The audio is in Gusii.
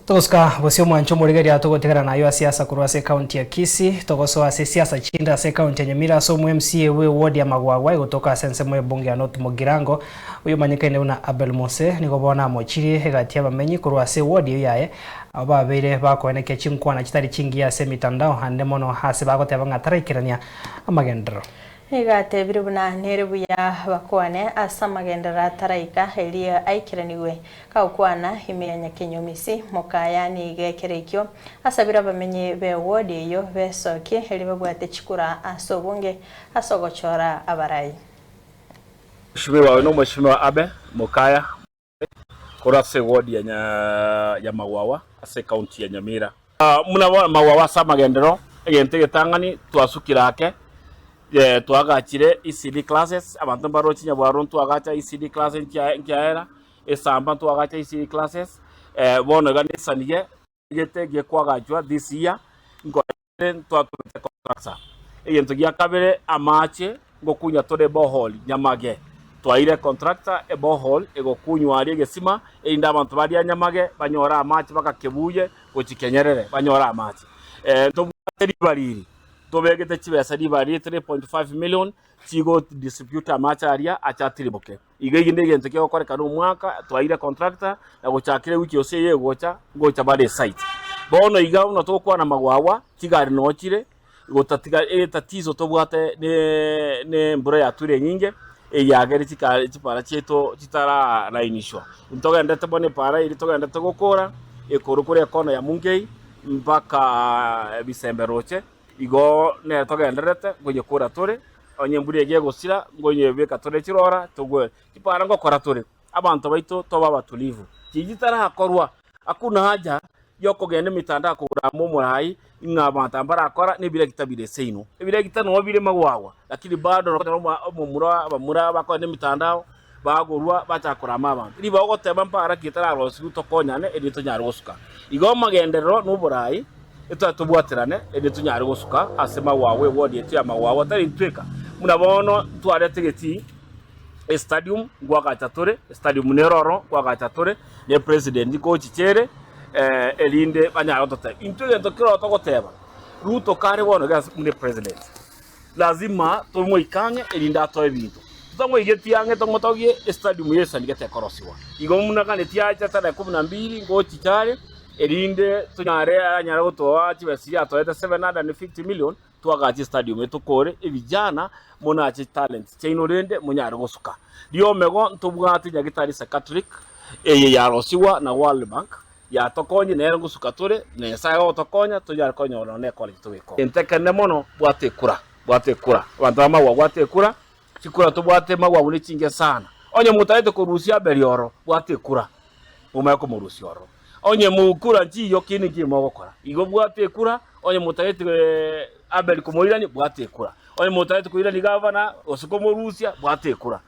Togosuka bosio omwancho omorigereria togotigana nayo ase siasa korwa ase ekaunti ya Kisii, togosoa ase siasa chinde ase ekaunti ya Nyamira ase omo MCA bwe eward ya Magwagwa egotoka ase ensemo y'ebunge ya North Mugirango oyomanyekaine buna Abel Mose nigo bono amochirie egati y'abamenyi korwa ase eward eyio yaye abwo babeire bakoenekia chinkwana chitari chingiya ase emitandao ande mono ase bagoteba ng'a taraikerania amagenderero. Nigo atebire buna nere buya bakwane ase amagenderero ataraika erio aikeranigwe. Kagokwana ime ya Nyakenyomisi, Mokaya nigo ekero ekio asabire abamenyi b'ewodi eyio besokie erio babwate chikura ase obonge ase ogochora abarai. Mheshimiwa oyo nomweshimiwa Abe Mokaya korwa ase ewodi ya Magwagwa ase ecounty ya Nyamira. Buna bono Magwagwa ase amagenderero egento egetang'ani twasukire ake twagachire ECD classes abanto mbaroche Nyabwaro ntwagacha ECD classes nkiaera esamba ntwagacha ECD classes bono iga nesanige gete gekwagachwa this year ntwatobete contractor. Egento gia kabere amache ngokunya tore eborehole nyamage, twaire contractor eborehole egokunywa aria egesima erinde abanto baria nyamage banyore amache baka kebuye gochia kenyerere banyore amache. Ntobwate ribariri ntobegete chibesa ribariri 3.5 million chigo distribute amache aria ache atiriboke. Iga eki negento kegokorekana omwaka, twaeire contractor na gochakera ewiki gose eye egocha, ngocha bare esite. Bono iga buna togokwana magwagwa, chigari noo chire, gotatiga etatizo tobwate ne ne embura yature enyinge, eyagere chika chipara chiaito chitararainishwa. Ntogendete bono epara eria togendete gokora, ekorwa korwa ekona ya Mungei mpaka Bisembe roche. Igo nere togendererete nkoyekora tore, onye embura eria egosira, nkoyebeka tore chirora togwe. Chipara ngokora tore, abanto baito tobe abatulivu. Chiria chitarakorwa, hakuna haja yokogenda emitandao kogora amo omorai ng'a abanto aba mbarakora na ebiregita bire seino. Ebiregita noo bire magwagwa, lakini bado nokonyora omo omomura abamura bakogenda emitandao, bagorwa bachaka korama abanto. Ribaga ogoteba mpara ki etararosiwu tokonyane erinde tonyare gosuka. Igo amagenderero na oborai etware tobwaterane erinde tonyare gosuka ase magwagwa eward yaito ya magwagwa tari intweka. Buna bono ntwarete egetii estadium nkoagacha tore, estadium nere oro nkoagacha tore ne president nkochicha ere erinde banyare gototebia. Intwe egento kero togoteba Ruto kare bono iga buna epresident. Lazima tomoike ang'e erinde atoe ebinto. Totamoigetie ang'e tomotogie estadium y'esanduku tekorosiwa. Igo buna ganeti acha tarehe kumi na mbili ngochicha are erinde tonyare anyare gotoa chibesa chiria atoete 750 million twagache estadium eye tokore ebijana monache chitalent chiaino rende monyare gosuka. Riomego ntobwate Nyagitari Psychiatric eye yarosiwa na World Bank Yatokonyire nere ngosuka tore, na Nyasae agotokonya tonyare konyora nonya necollege tobekoo. Gento ekenene mono, bwata ekura, bwata ekura. Abanto ba magwa bwata ekura, chikura tobwate magwa abwo nechinge sana. Onye motagete korusia Abeli oro, bwata ekura, momanye komorusia ororo. Onye mokura nchiyo kende nki mogokora. Igo bwata ekura, onye motagete Abeli komoirania, bwata ekura. Onye motagete koirania gavana, gose komorusia, bwata ekura.